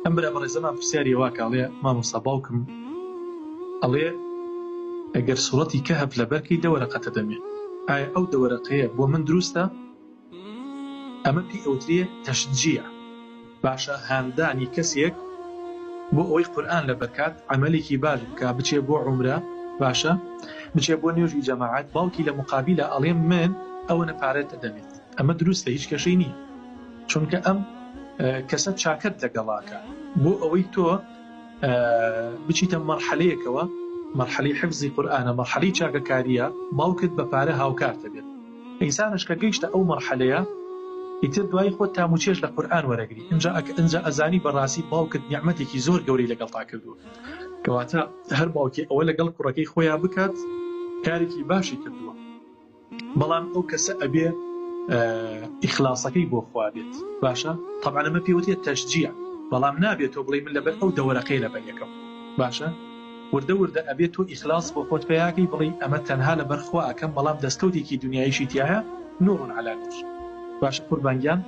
ئەم برا بەڕێزەمان پرسیاری وا کە ئەڵێ مامۆستا باوکم ئەڵێ ئەگەر سوڕەتی کەهف لەبەرکەی دە وەرەقەتە دەمێ ئایا ئەو دە وەرەقەیە بۆ من دروستە؟ ئەمە پێی ئەوترێ تەشجیع باشە هاندانی کەسێک بۆ ئەوەی قورئان لەبەرکات عەمەلێکی باش بکا بچێ بۆ عومرە باشە بچێ بۆ نوێژی جەماعەت باوکی لە مقابیلا ئەڵێ من ئەوەنە پارەت ئەدەمێت ئەمە دروستە هیچ کێشەی نییە چونکە ئەم کەسە چاکەت لەگەڵاکە بۆ ئەوەی تۆ بچیتە مەرحەلەیەکەوە مەرحەلەی حفزی قورئانە مەرحەلەی چاکەکاریە باوکت بە پارە هاوکارتە بێت ئینسانش کە گەیشتە ئەو مەرحەلەیە ئیتر دوای خۆت تام و چێژ لە قورئان وەرەگری ئینجا ئینجا ئەزانی بەڕاستی باوکت نیعمەتێکی زۆر گەورەی لەگەڵتا کردووە کەواتە هەر باوکێ ئەوە لەگەڵ کوڕەکەی خۆیا بکات کارێکی باشی کردووە. بەڵام ئەو کەسە ئەبێ ئیخلاسەکەی بۆ خوا بێت باشە تەبعەن ئەمە پێی وترێت تەشجیع بەڵام نابێت تۆ بڵێی من لەبەر ئەو دە وەرەقەیە لەبەر یەکەم باشە وردە وردە ئەبێت تۆ ئیخلاص بۆ خۆت پەیاکەی بڵێی ئەمە تەنها لەبەر خوا ئەکەم بەڵام دەستکەوتێکی دنیاییشی تیایە نور علی نور باشە قوربان گیان.